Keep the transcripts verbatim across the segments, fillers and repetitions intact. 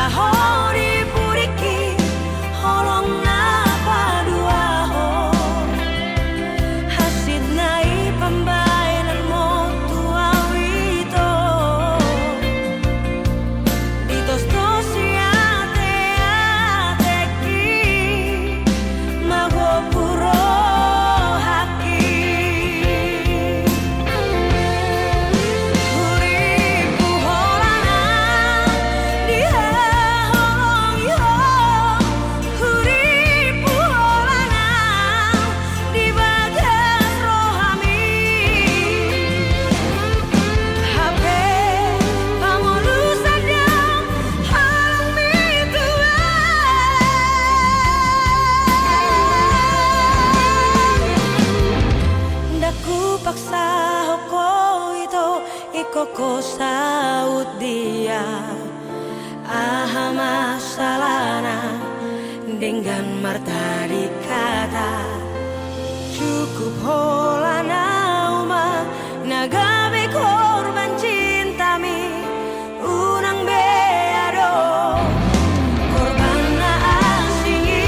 Ho di pudingki holong na paduahon, hansit nai pambahenanmu tu au ito. Ditostos i ateatengki, mago purohangki. Huripu holan au di haholongi ho, huripu holan au di bagas rohami. Hape pangolusan do holongmi tu au. Ndang hupaksahon ho ito, ingkon ho saut di au. Aha ma salana denggan martading hata? Cukup holan au ma na gabe korban cintami, unang be adong korban na asing i.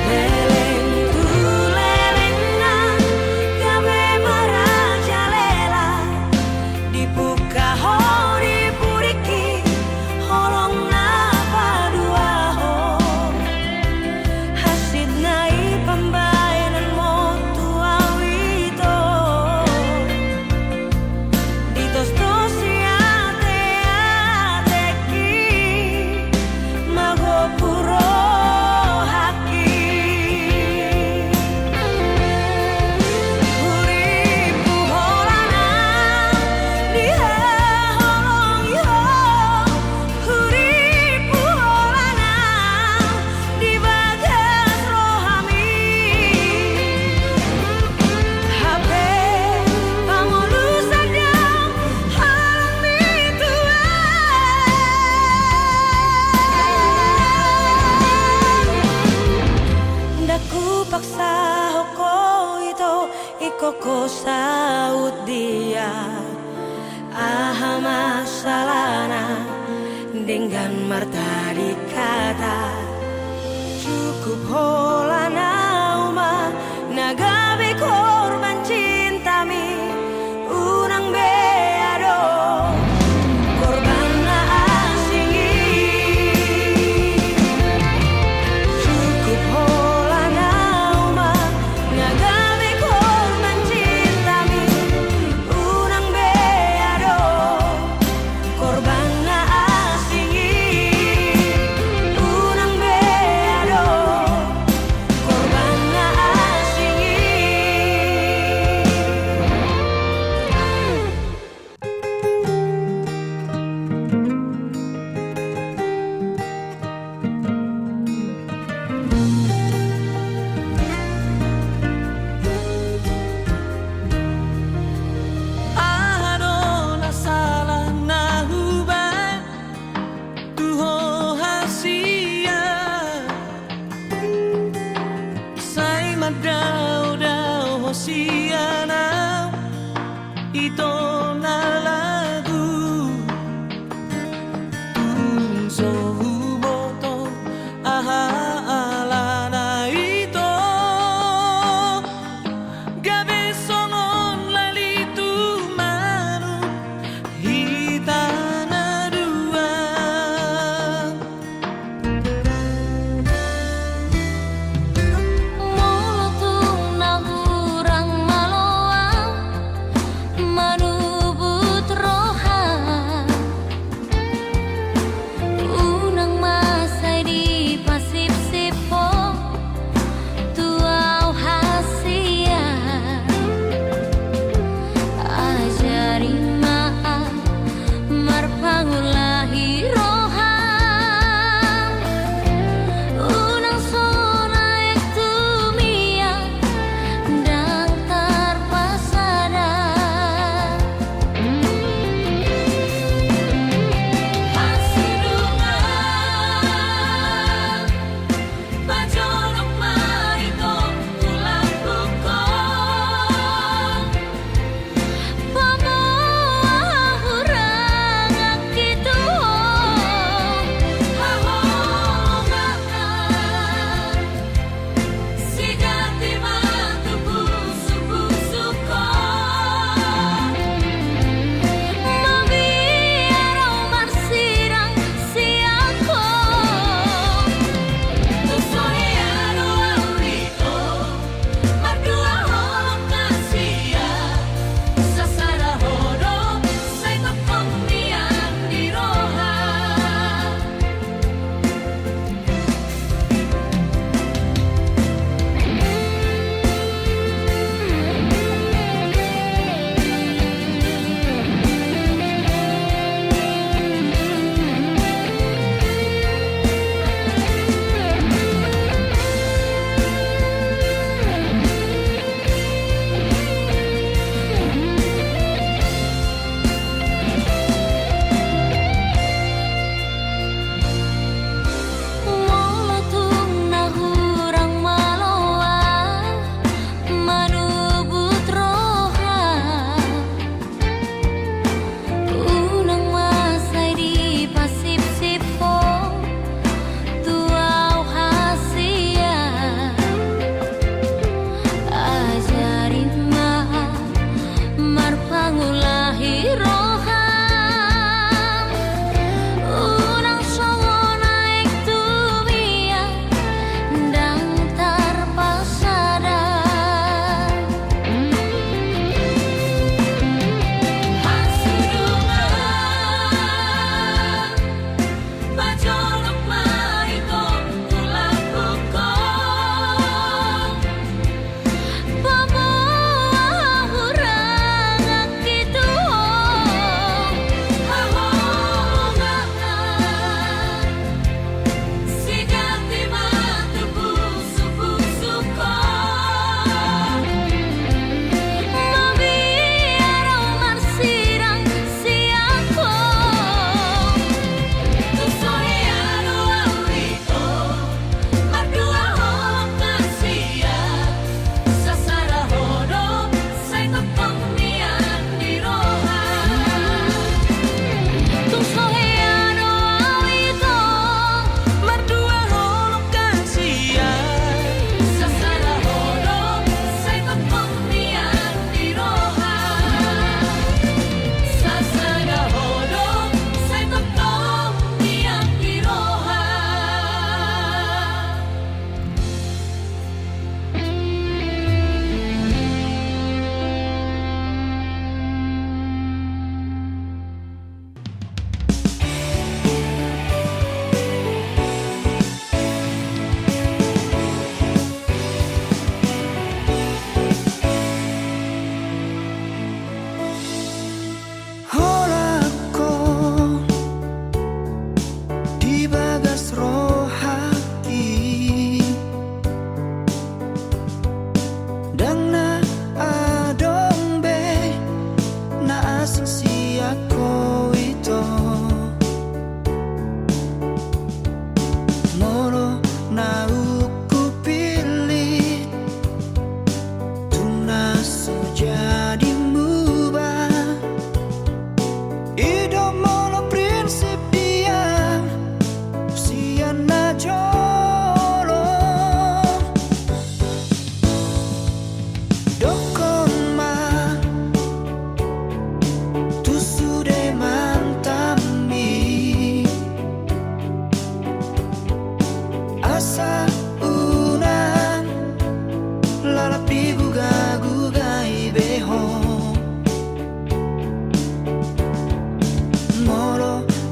Leleng tu lelengna gabe marajalela, dibuka ho di pudingki holong na paduahon, hansit nai pambahenanmu tu au ito. Ditostos i ateatengki, mago purohangki. Huripu holan au di haholongi ho, huripu holan au di bagas rohami. Hape pangolusan do holongmi tu au. Ndang hupaksahon ho ito, ingkon ho saut di au. Aha ma salana denggan martading hata? Cukup holan au ma na gabe korban cintami, unang be adong korban na asing i. Cukup holan au ma na gabe korban cintami, unang be adong korban na asing i. Unang be adong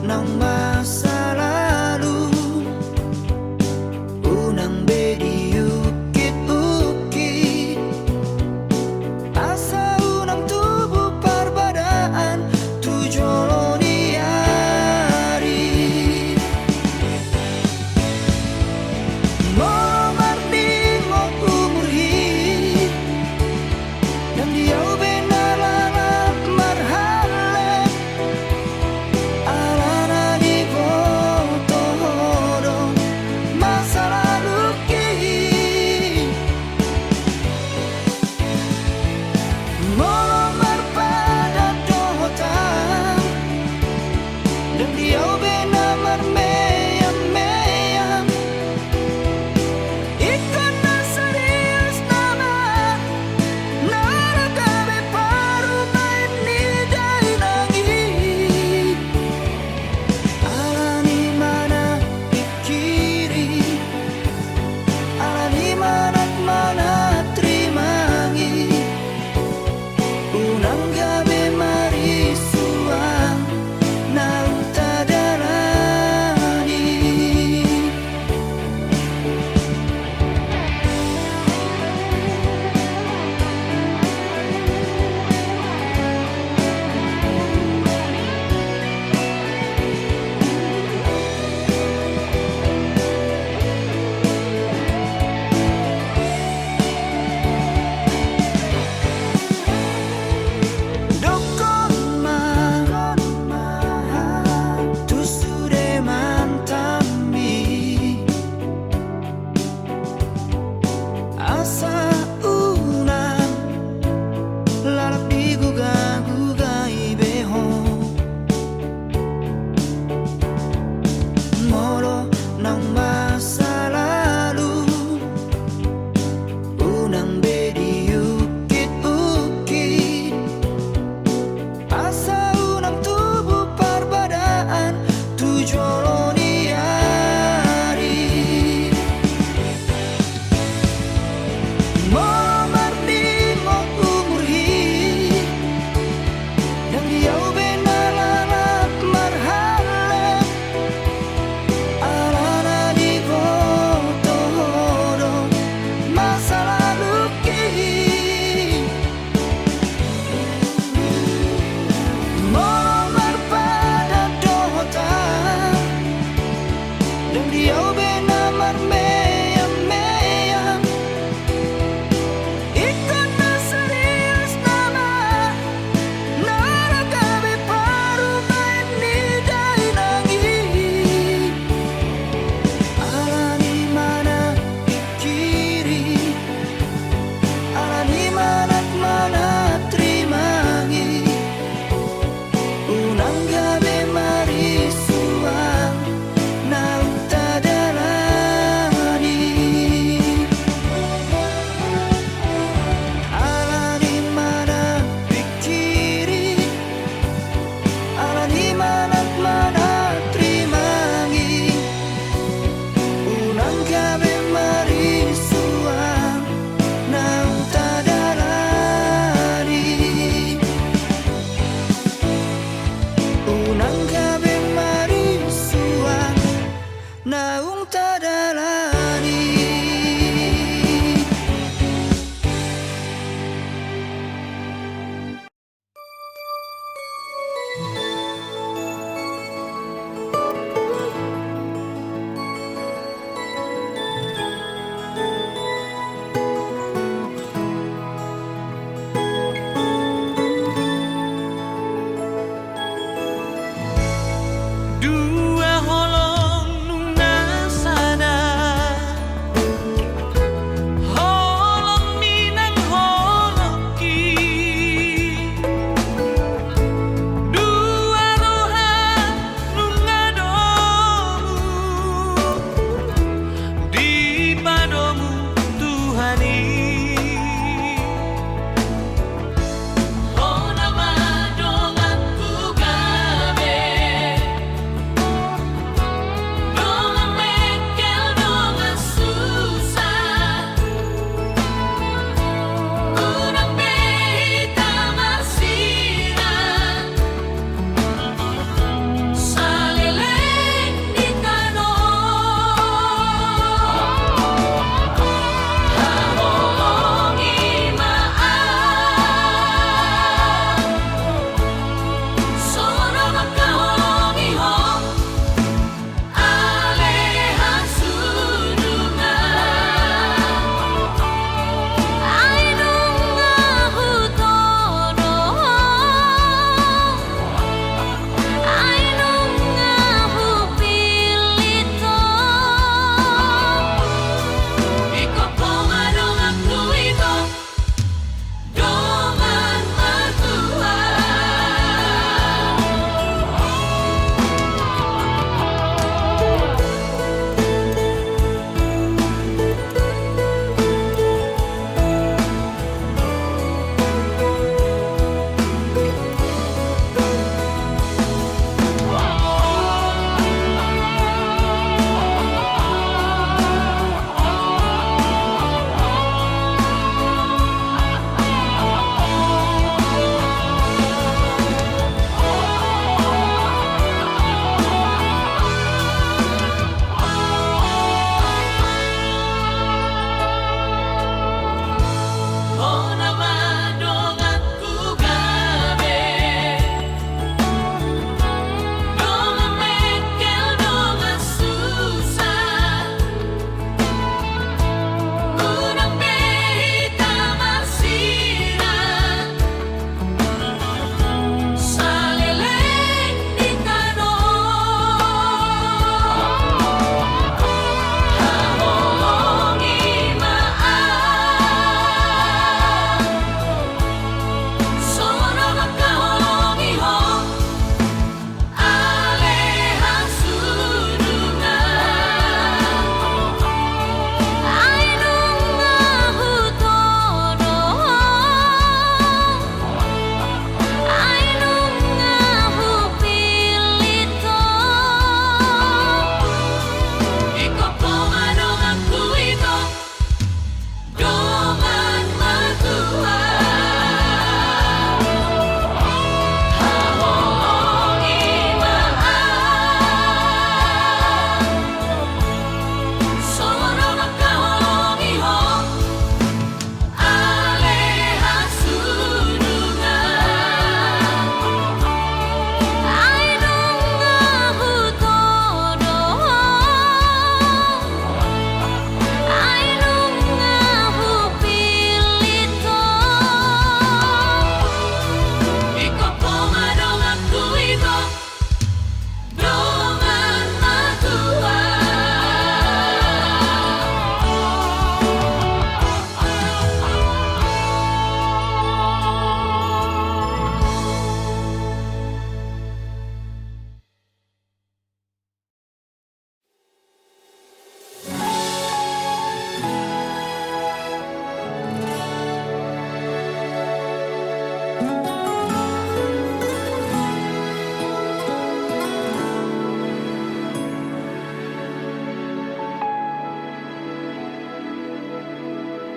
nang masa lalu, unang be diungkit-ungkit, asa unang tubu parbadaan tu jolo ni ari. Molo marningot umur i, ndang di au be na lalap marhallet, alana diboto ho do masa lalungki. Molo marpadan dohot au, ndang di au be na marmeam-meam. Ingkon na serius nama, na ro gabe parumaen ni dainang i. Alani mana pikiri, alani mana, mana tarimangi, unang gabe marisuang naung tadalani.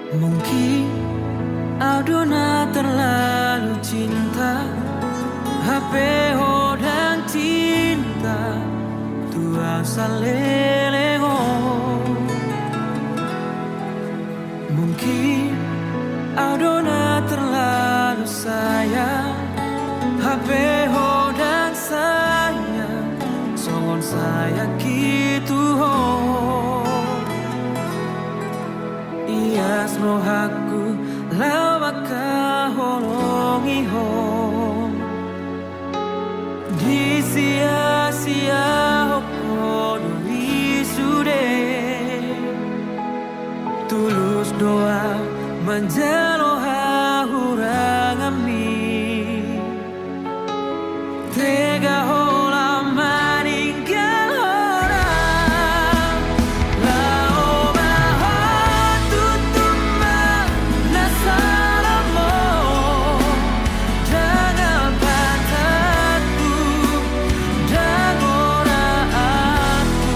Mungkin au do na terlalu cinta, hape ho ndang cinta tu au saleleng on. Mungkin au do na terlalu sayang, hape ho ndang sayang songon sayak i tu ho. Ias rohangku laho mangkaholongi ho. Disiasahon ho do i sude. Tulus do au manjalo hahuranganmi. Tega ho laho maninggalhon au. Laho ma ho tutu ma na saleleng on. Ndang alpatangku, ndang goraanku.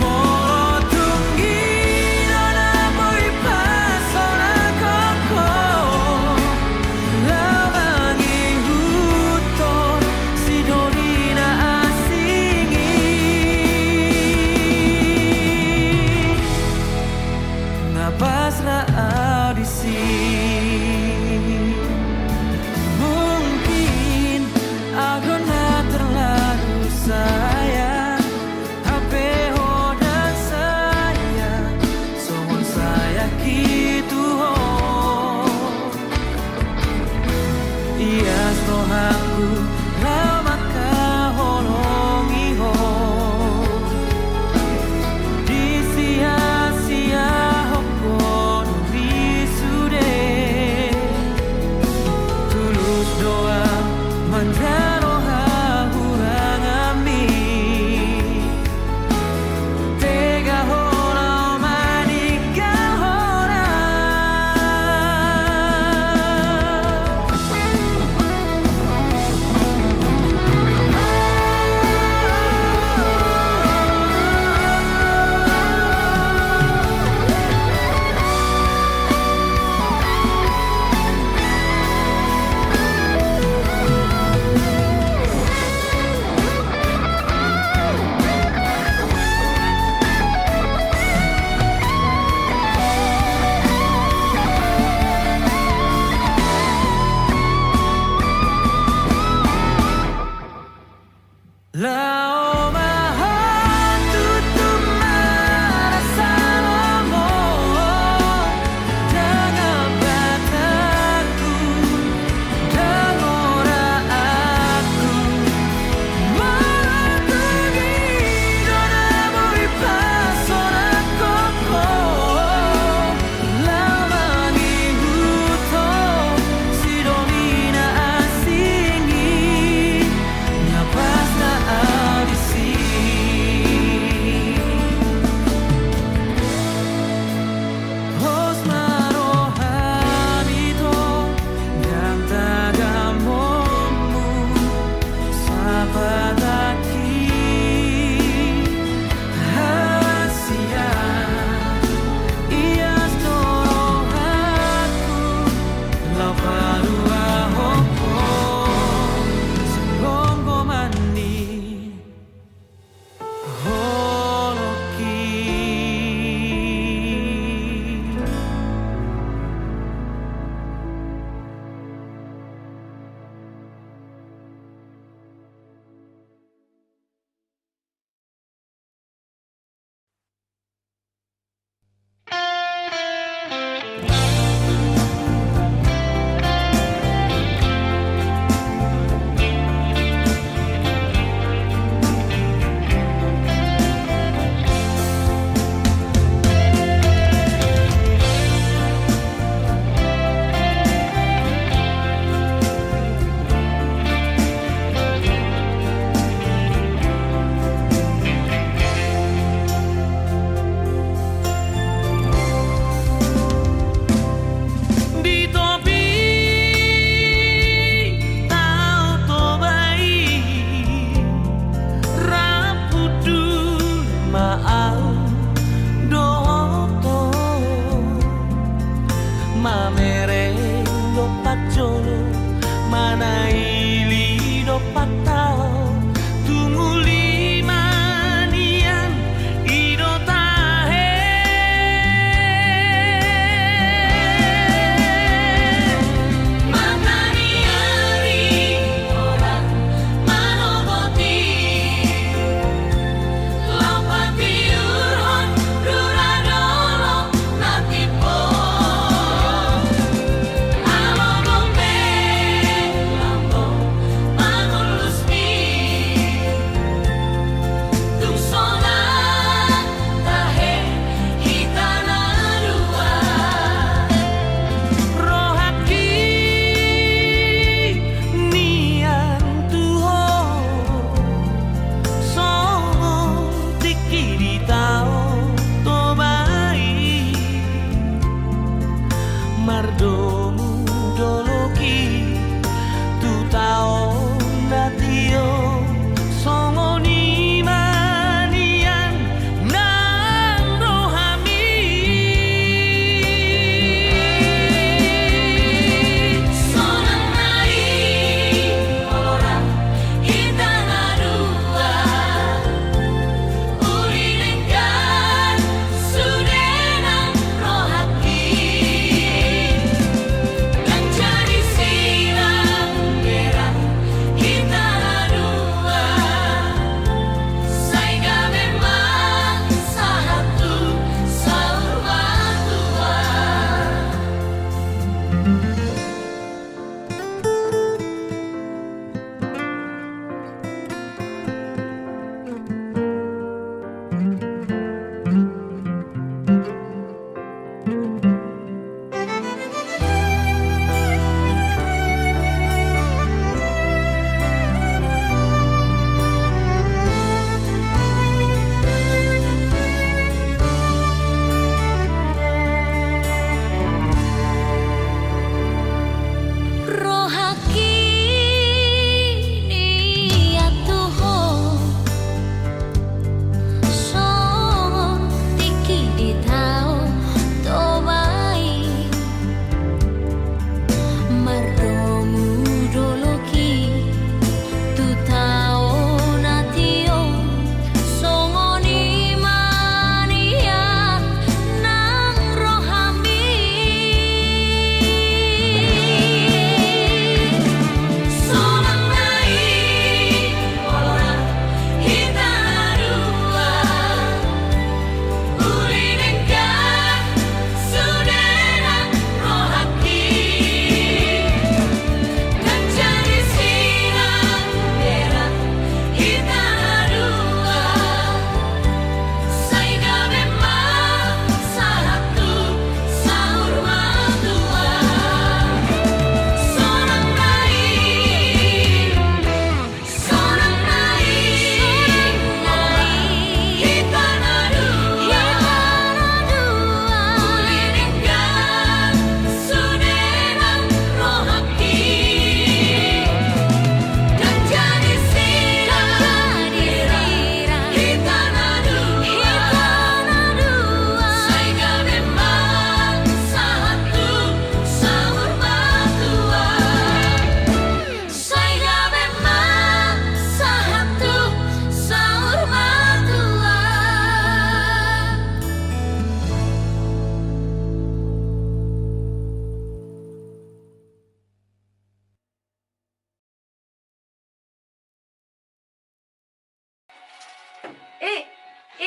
Molo tung i do na boi pasonanghon ho, laho mangihuthon sidoli na asing i. Nga pas ra au disi. Mungkin au do na terlalu sayang, hape ho ndang sayang songon sayak i tu ho. Ias rohangku laho mangkaholongi ho. Disiasahon ho do i sude. Tulus do au manjalo hahuranganmi. Tega ho laho maninggalhon au. Laho ma ho tutu ma na saleleng on. Ndang alpatangku, ndang goraanku. Molo tung i do na boi pasonanghon ho, laho mangihuthon sidoli na asing i. Nga pas ra au disi.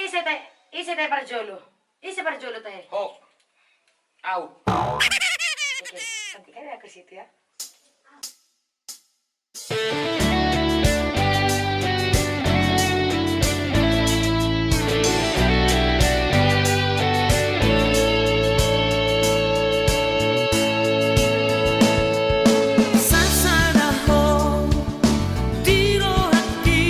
Ise tahe, ise tahe parjolo? Ise parjolo tahe? Ho. Au. Oke, nanti kan aku situ ya. Sasada ho di rohangki,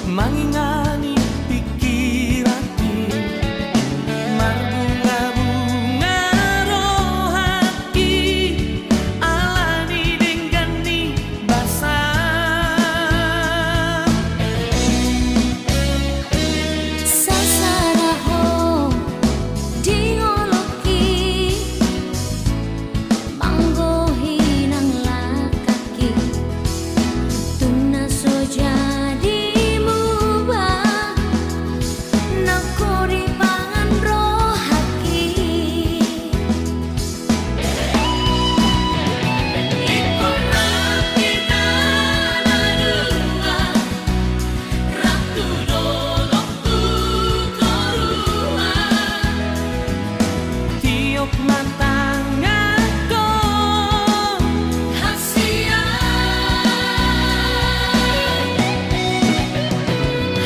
mangingani pingkiranki, marbunga-bunga rohangki, alani denggan ni basa. Sasada ho di ngolungki, manggohi nang langkangki, tung na so jadi muba, naung ho di pangan rohangki. Ingkon rap hita na dua, rap tu dolok tu toruan. Tiop ma tanganhon hasian.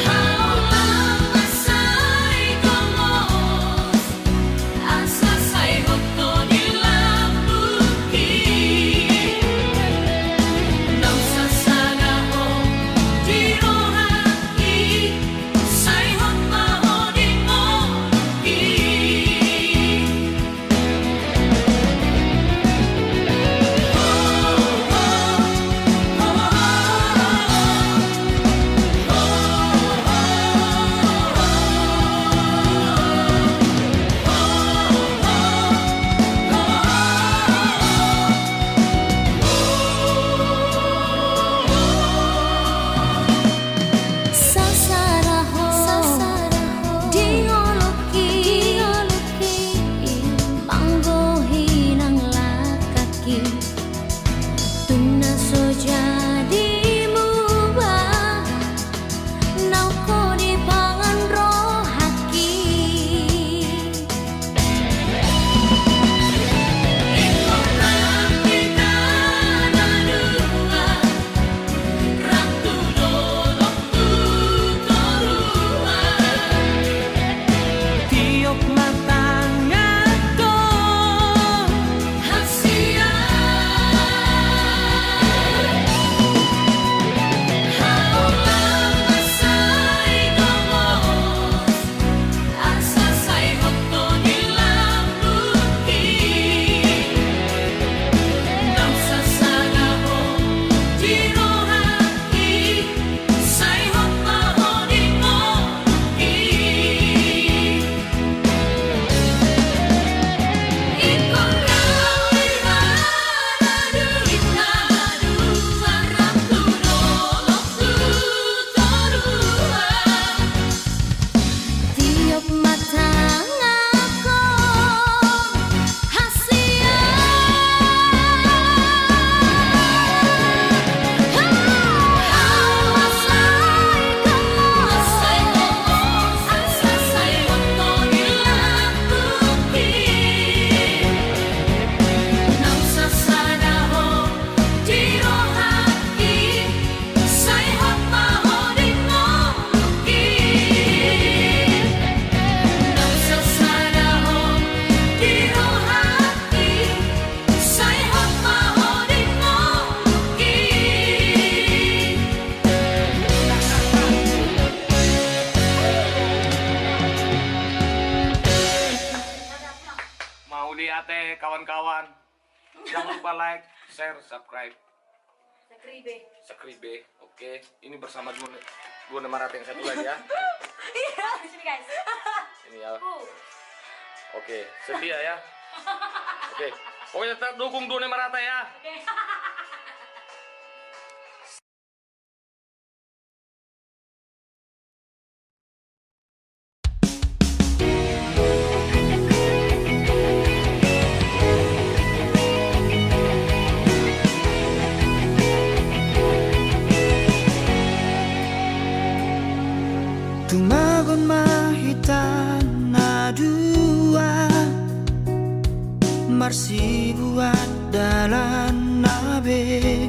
Hau lam ma sai gomos, asa sai hot ho di lambungki. Naung sasada ho di rohangki, sai hot ma ho di ngolungki. Sasada ho di ngolungki, manggohi nang langkangki, tung na so jadi muba, naung ho di pangan rohangki. Tiop ma tanganhon hasian. Hau lam ma sai gomos, asa sai hot ho di lambungki. Naung sasada ho di rohangki, sai hot ma ho di ngolungki. Ingkon rap hita na dua, rap tu dolok tu toruan. Tiop ma tanganhon hasian. Hau lam ma sai gomos, asa sai hot ho di lambungki. Naung sasada ho di rohangki, sai hot ma ho di ngolungki. Naung sasada ho di rohangki, sai hot ma ho di ngolungki. Mauliate, kawan-kawan. Jangan lupa like, share, subscribe. Subscribe. Subscribe. Oke, ini bersama Duo Ne-, Duo Ne Marata yang satu lagi ya. Iya, di sini, guys. Ini ya. Uh. Oke, setia ya. Oke. Pokoknya tetap dukung Duo Ne Marata ya. Oke. Tumagon ma hita na dua, marsibuat dalanna be.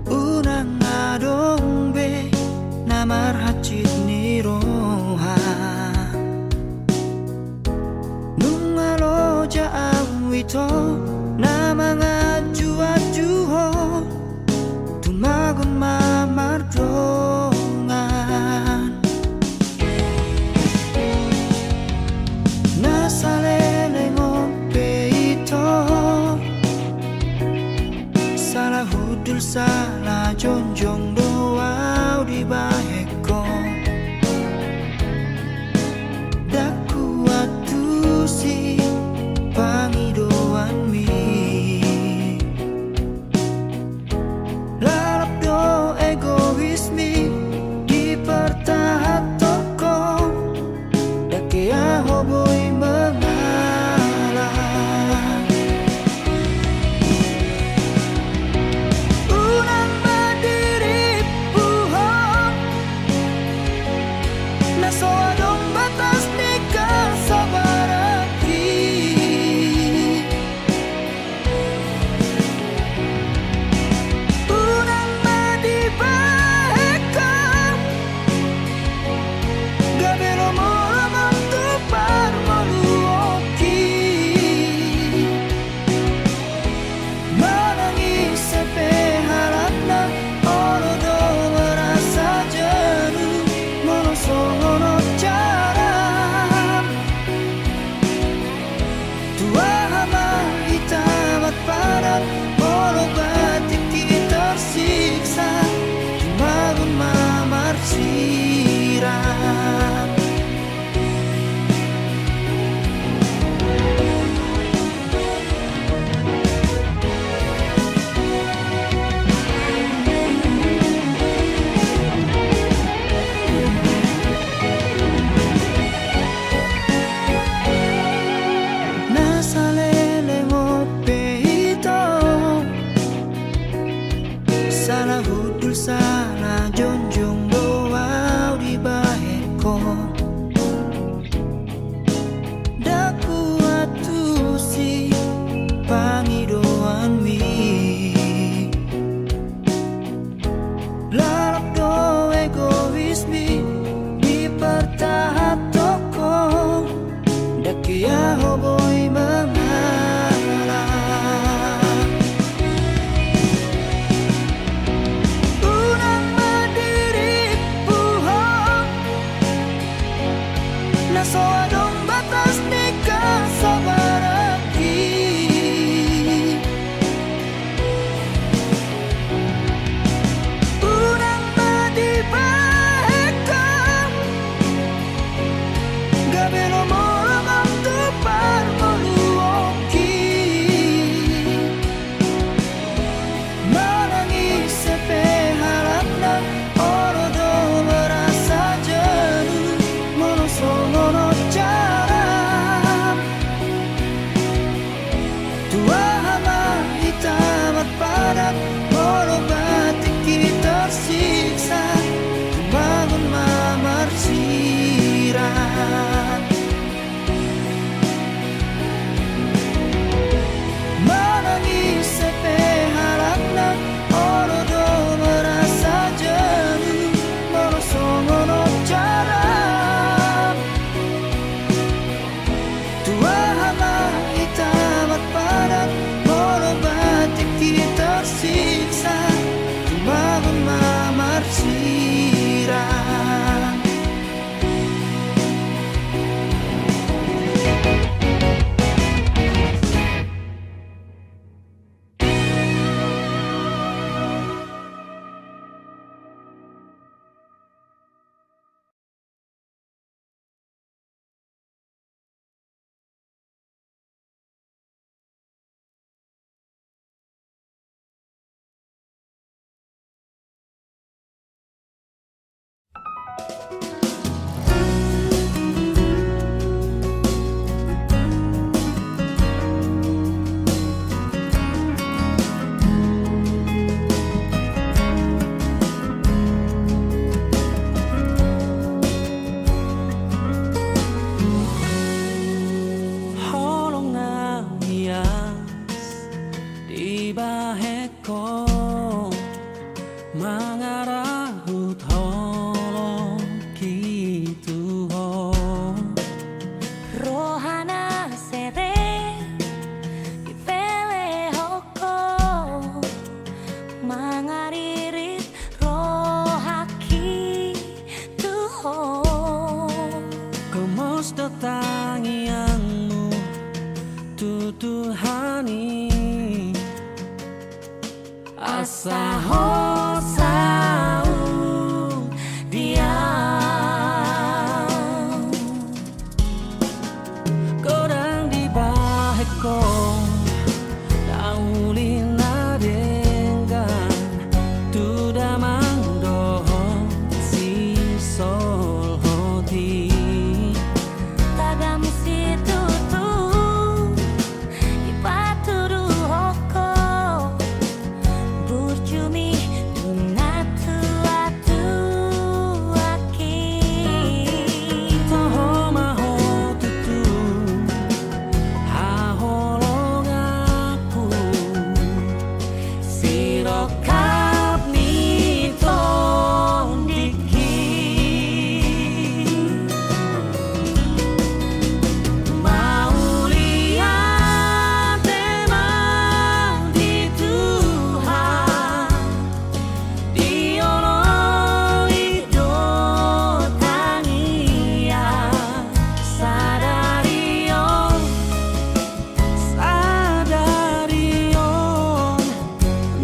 Unang adong be na marhansit ni roha. Nunga loja au ito na manganju-anju ho, tumagon ma mardongan. Na saleleng on pe ito, salah hundul salah jongjong do au dibahen ho. Ndang kuat tusi pangidoanmi. Lalap do egoismi dipertahanhon ho. Ndang hea ho boi mangalah. Unang mandiri Mangarahut holongki tu Ho. Roha na serep dipelehon Ho, mangaririt rohangki tu Ho. Gomos do tangiangmu tu Tuhan i, asa Ho saut Dia. Godang dibahen Ho na uli na denggan tu damang dohot sisolhot i. Tagam situtu dipatuduhon Ho burjumi tu natuatuangki. Toho ma Ho tutu haholonganku, sirongkap ni tondingki. Mauliate ma di Tuhan, dioloi do tangiang sadari on, sadari on,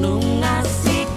nunga asing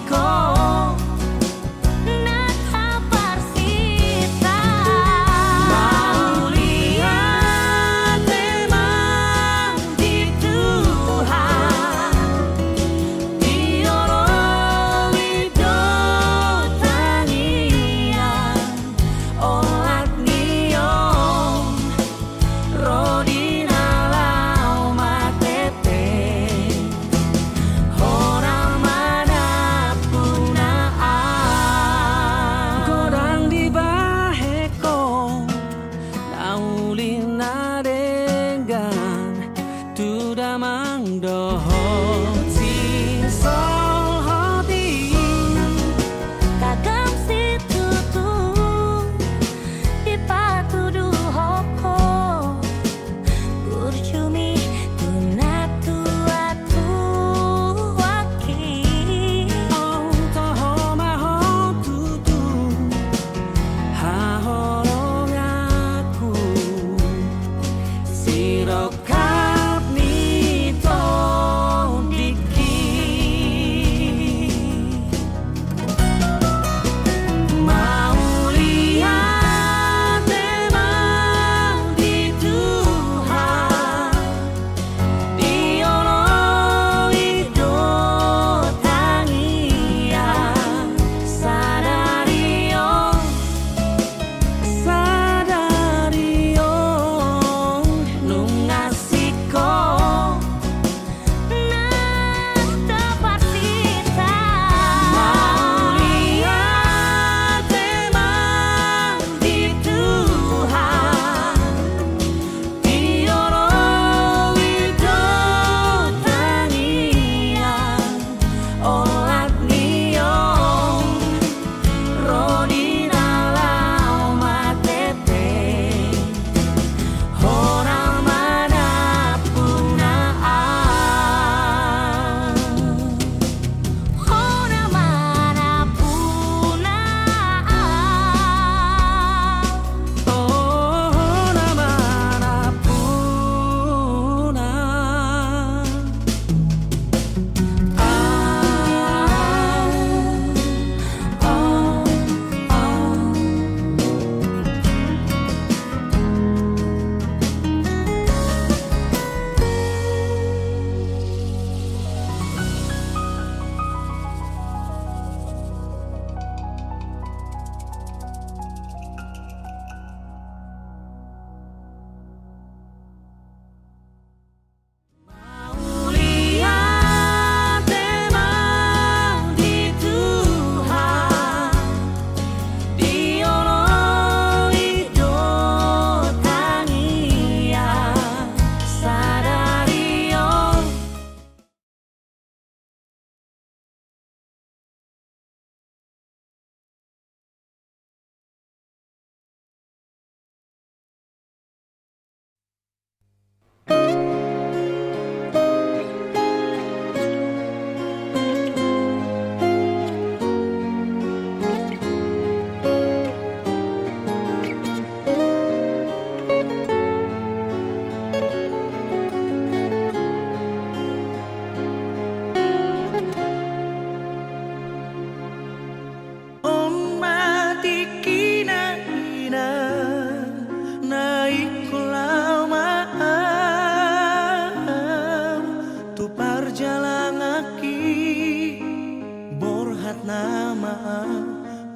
Nama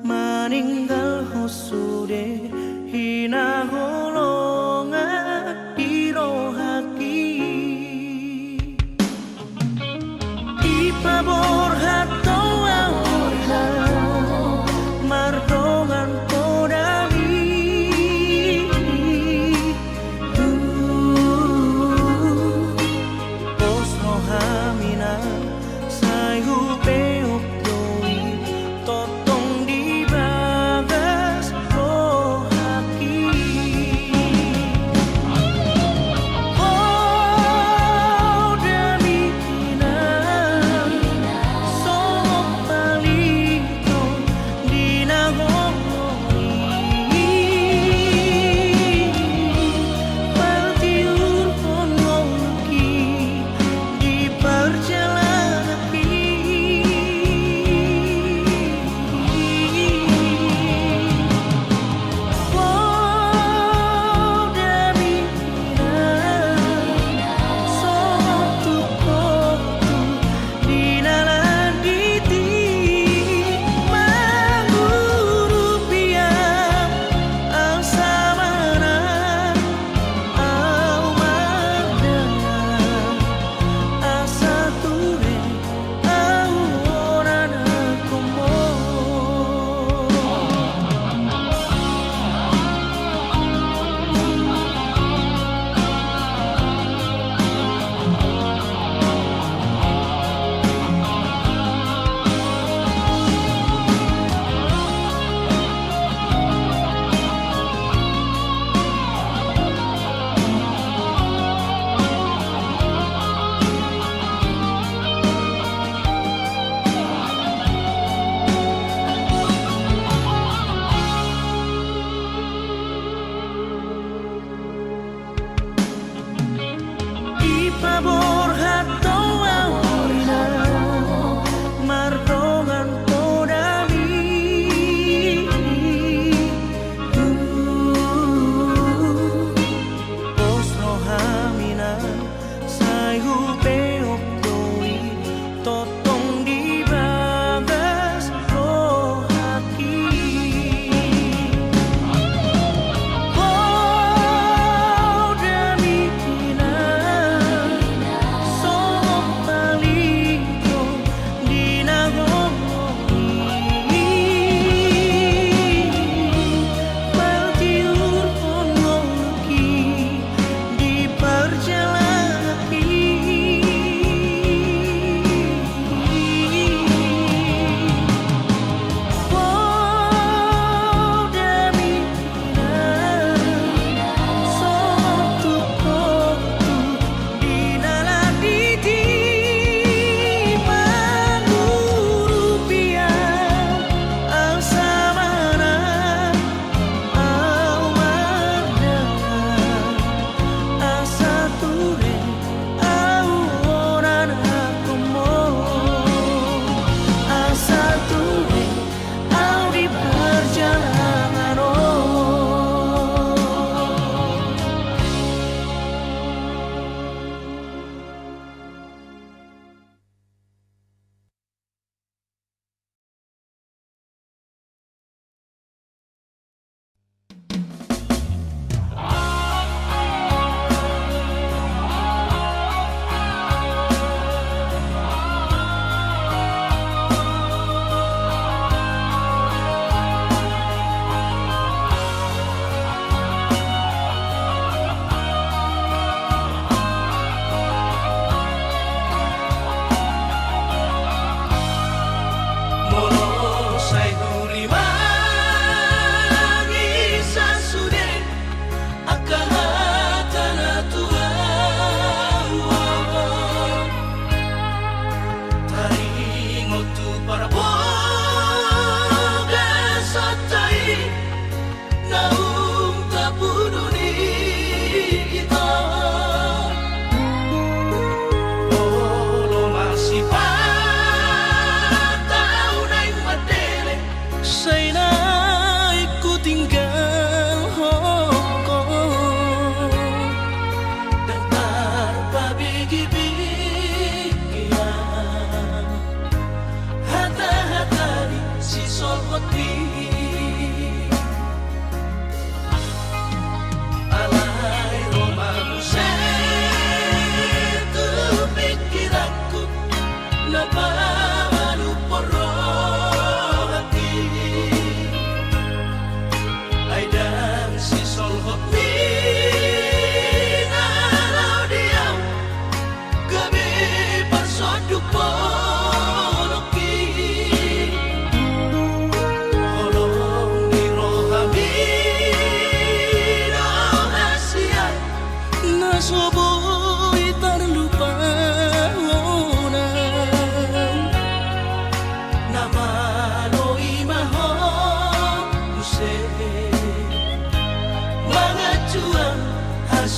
maninggalhon sude hinaholongan di rohangki. Dipaborhat do ahu mardongan podami. Pos rohami na sai hubeop do i, tongtong di bagas roha.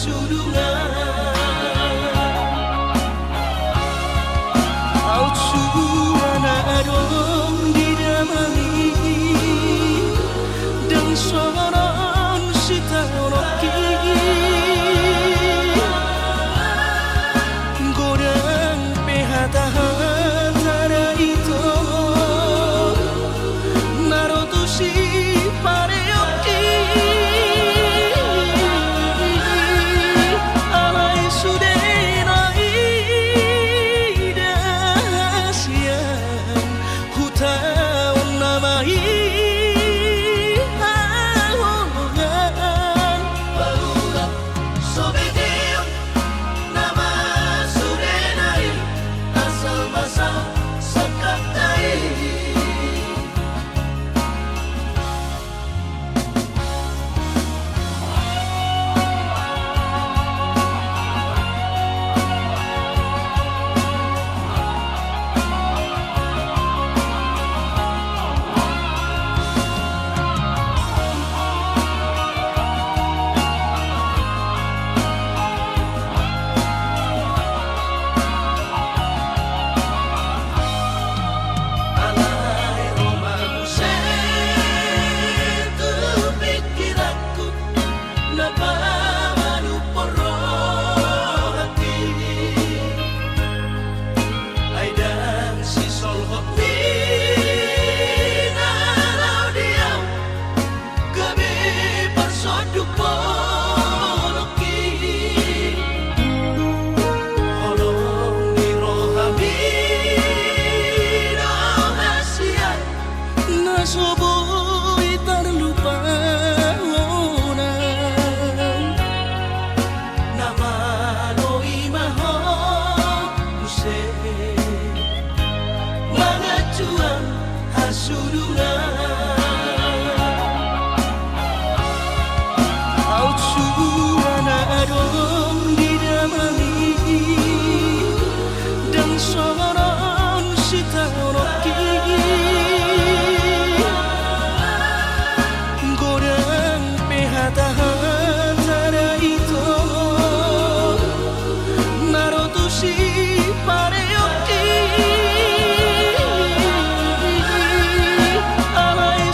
Sudungan. Aut sura na adong di damang i, ndang songon sitaononki. Godang pe hata-hata na ito na ro tu sipareonki. Alai sude na ida hasian hutaon nama i haholan. Paura so begeon nama sudena i asal basa sangkapta i. Alai ro ma muse tu pingkiranku na pamanupon rohangki. Ai ndang sisolhot ni na laho di ahu gabe parsonduk bolongki. Holong ni rohami do hasian na so boi tarlupahonon. Na malo i ma ho muse mangantuan hasudungan. Aut sura na adong di damang i, ndang songon sitaononki. Godang pe hata-hata na ito na ro tu sipareonki. Alai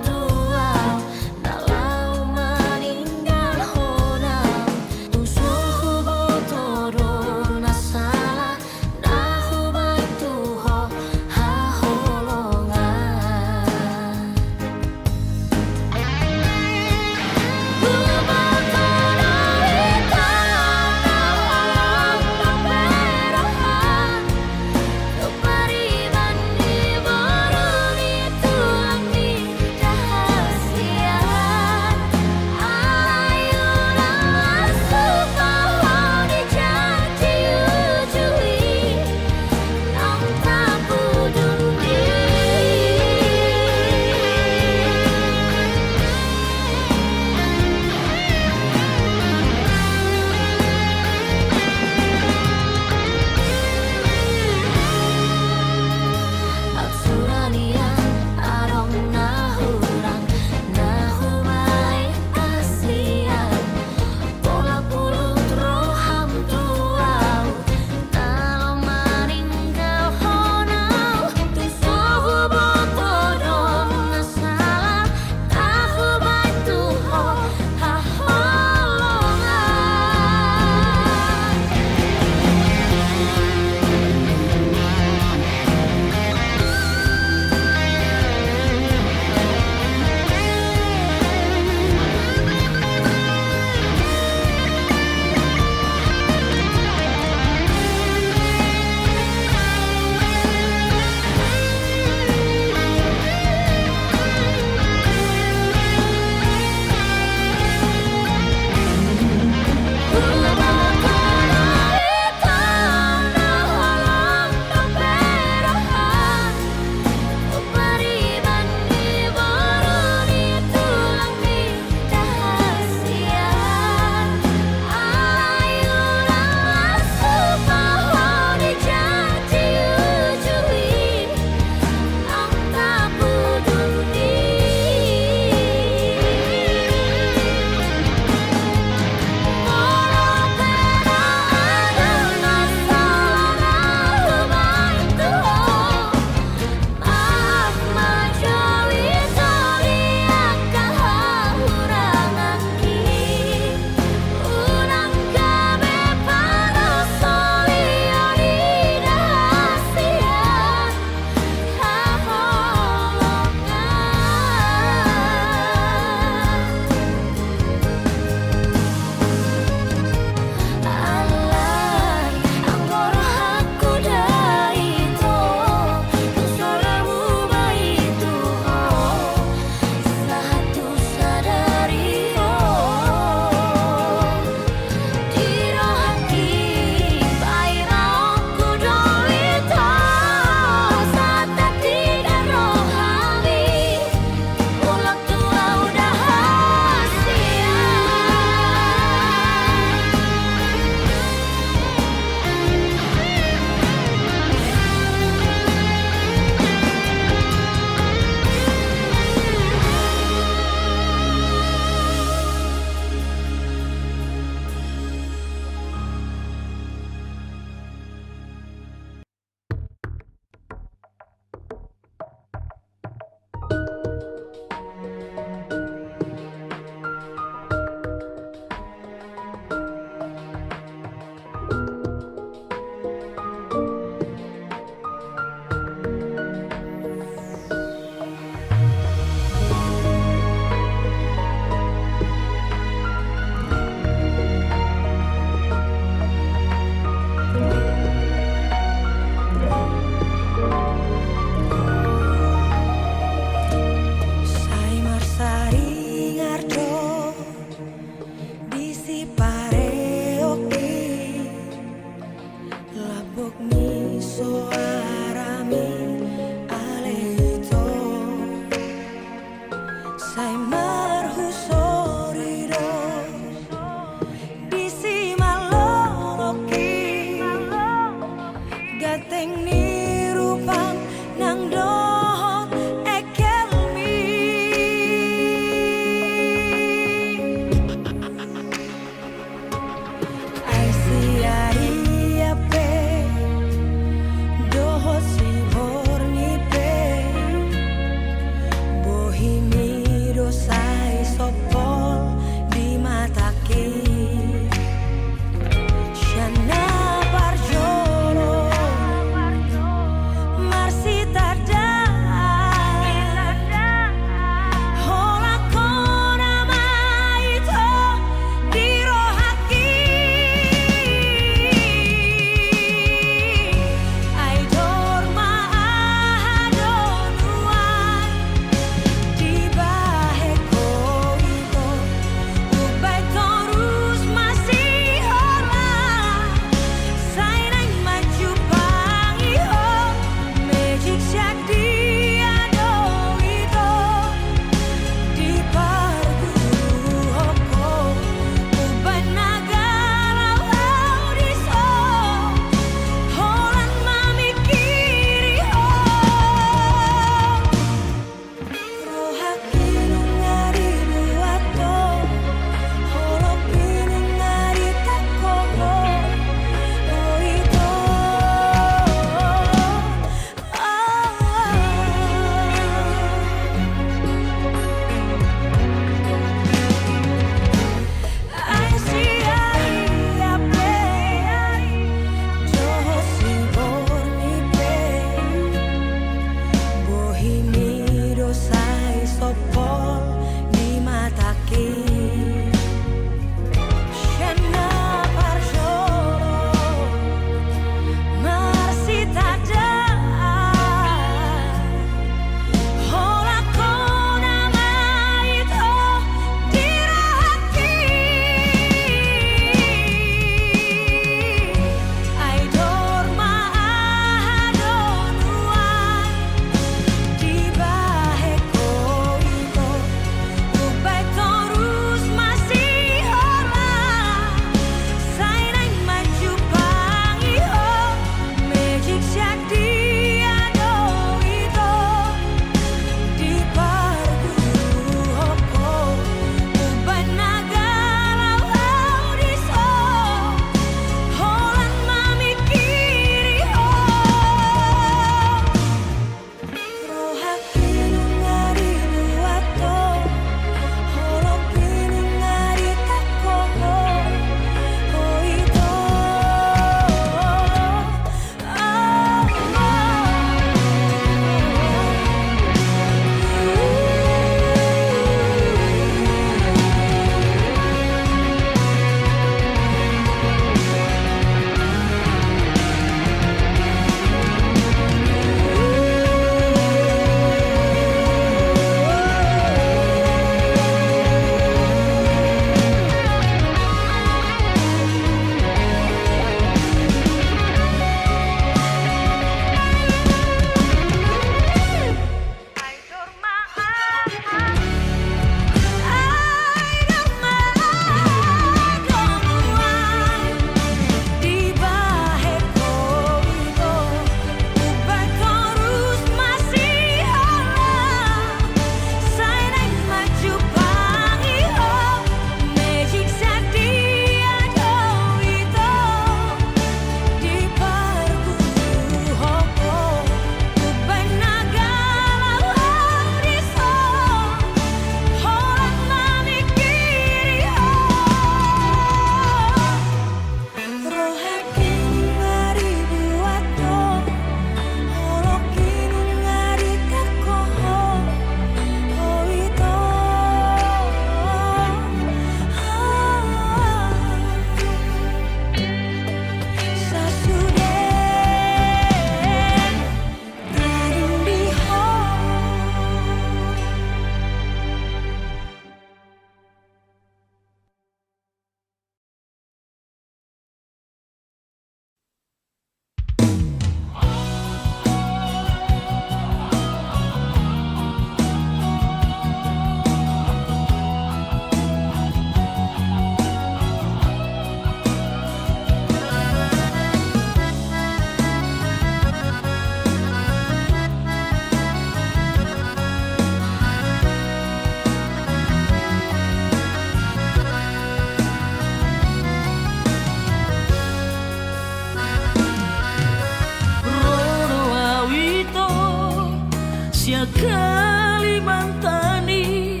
Ia Kalimantan i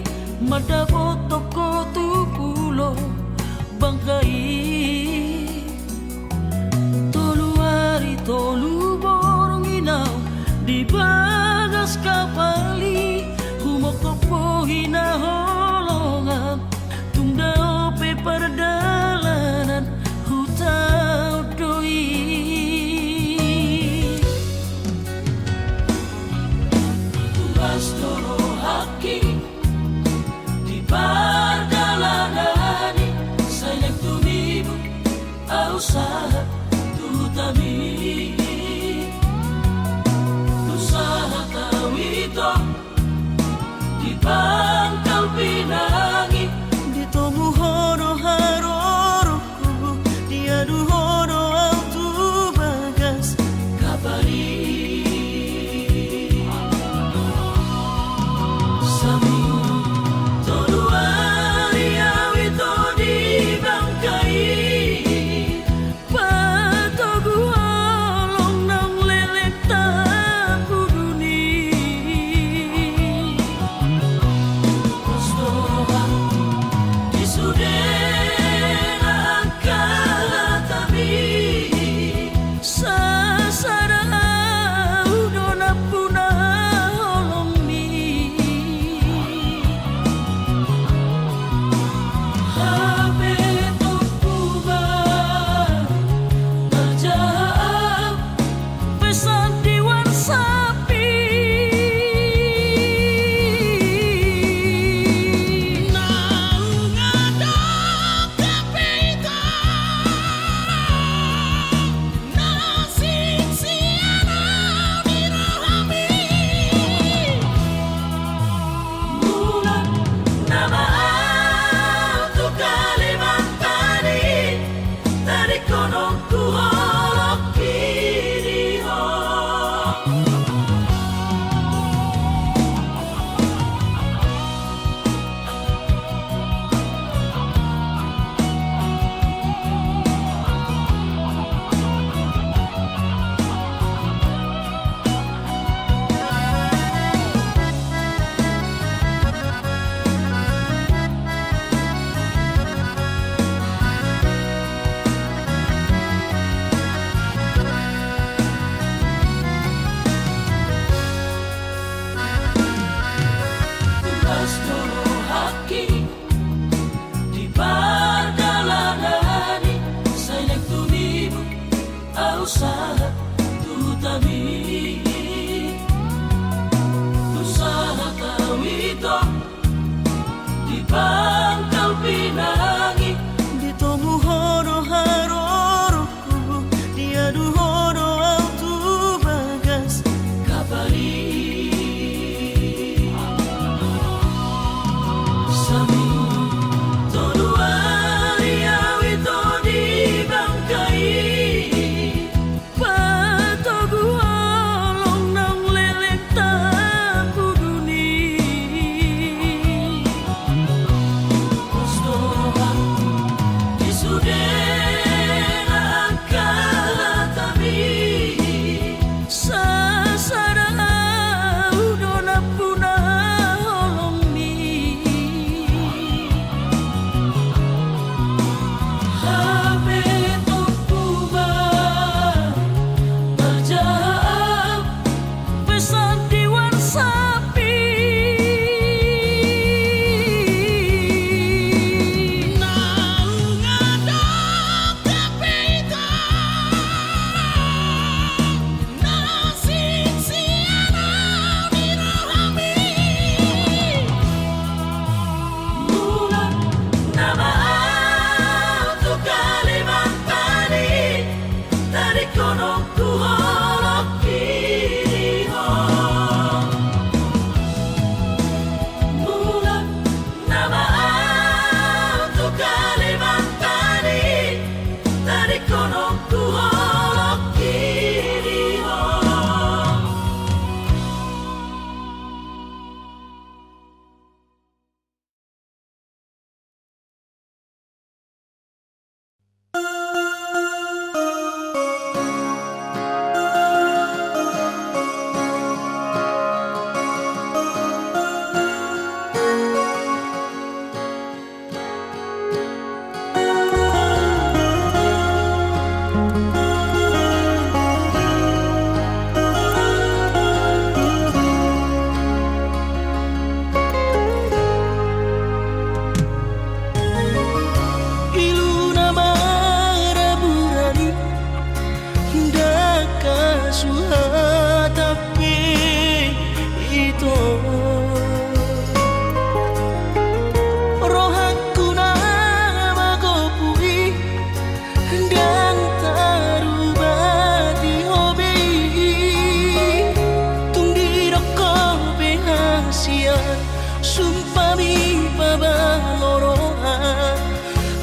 mandapothon ho tu pulo Bangka i. Tolu ari tolu borngin au di bagas kapal i, humophop ho hinaholongan. Tung dao pe pardalanan hutaon do i. Tugas do rohangki di pardalanan i, sai naeng tumibu au sahat tu hutami. Tung sahat au ito di pangkal pinang i, ditomu ho do haroroku, diadu ho do au tu bagas kapal i. Samingu tolu ari au ito di Bangka i, patogu holong naung leleng tapudun i. Pos do rohangku di sude na angka hatami, sasada au do nampuna holong. Mulak nama au tu Kalimantan i, tadingkononku holongki di ho. Tugas do rohangki di pardalanan i, sai naeng tumibu au sahat tu hutami. Tung sahat au ito di pangkal pinang i, ditomu ho do haroro Diadu ho do au tu bagas kapal i. Samingu tolu ari au ito di bangka i. Patogu holong naung leleng tapudun i. Rohangku na magopu i ndang tarubati ho be i. Tung didok ho pe hasian, sumpah mi pabalo roha,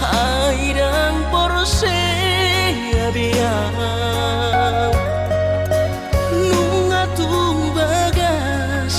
ai ndang porsea be au. Nunga tung bagas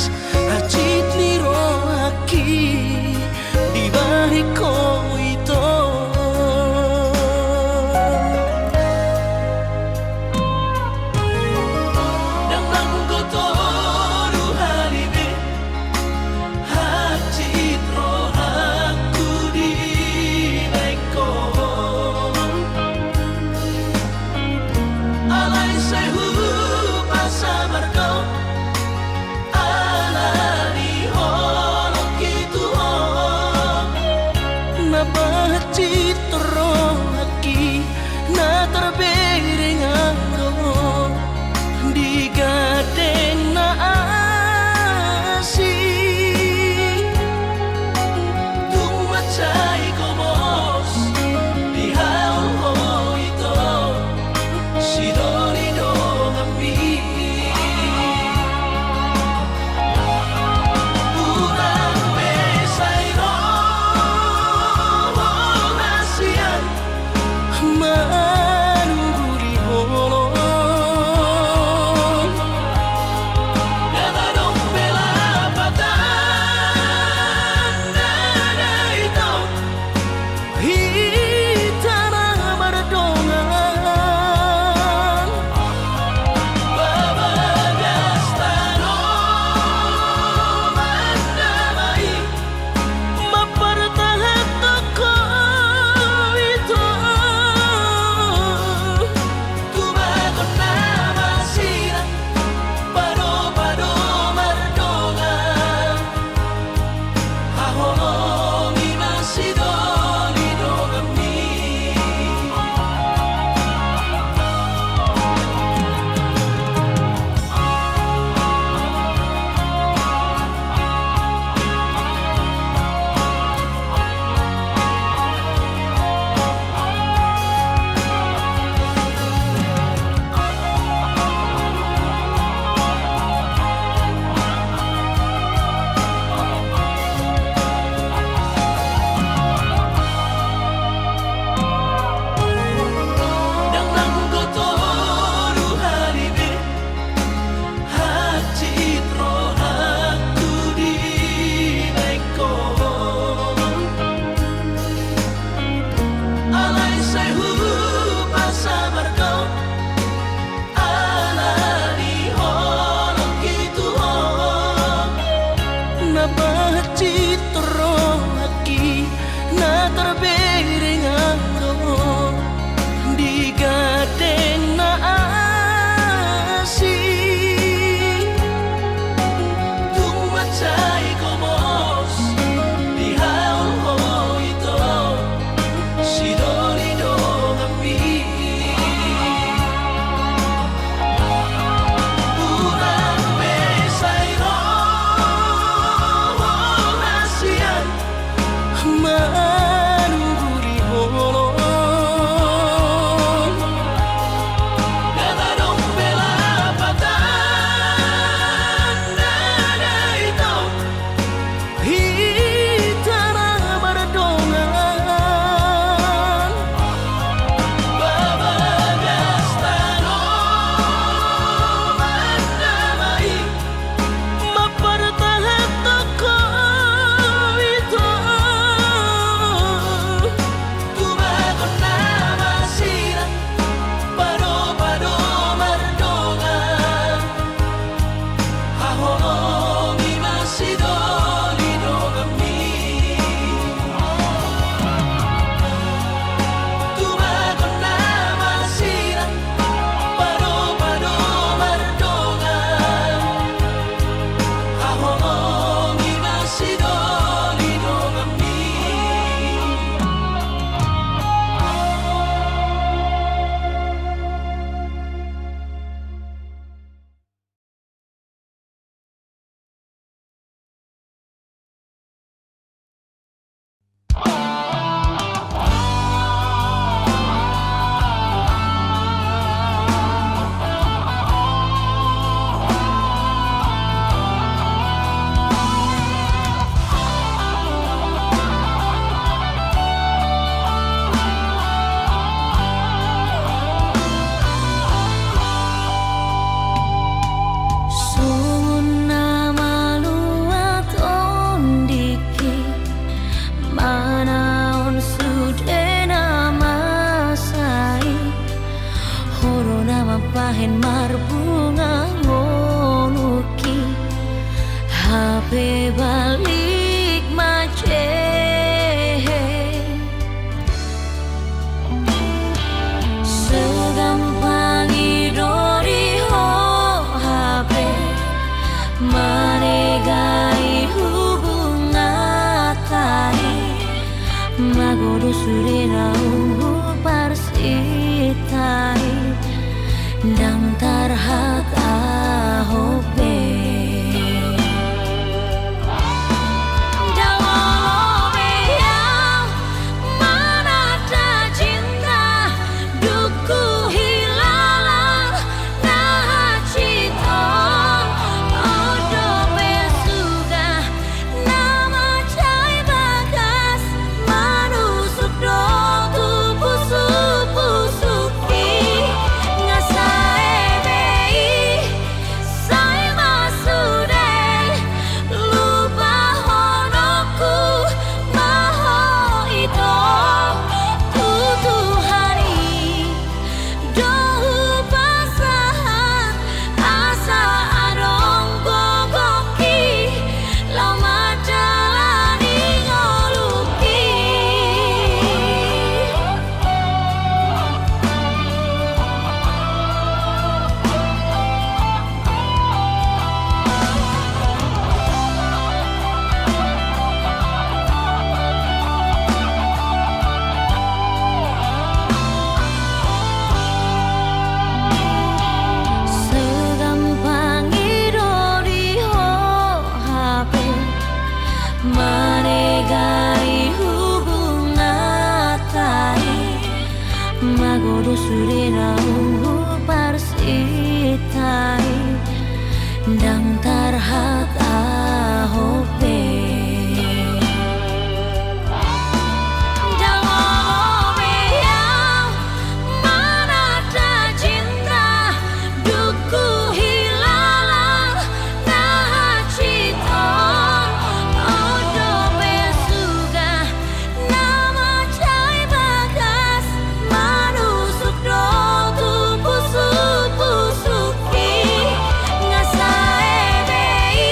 Hape balik ma je. Segampang i do di ho hape manegai hubunganta i. Magodang sude naung huparsinta i, ndang tarhatahon be. Ndang olo be ahu mananda cinta, dung huhilala na hansit on. On dope suga na mansai bagas manusuk do tu pusukpusuk i. Nga sae be i, sai ma sude lupahononku ma ho, ito, tu Tuhan i do hupasahat asa adong gogongki laho mandalani ngolungki. Segampang i do di ho hape manegai hubunganta i. Magodang sude naung huparsinta i, ndang tarhatahon be. Ndang olo be ahu mananda cinta, dung huhilala na hansit on. On dope suga na mansai bagas manusuk do tu pusukpusuk i. Nga sae be i,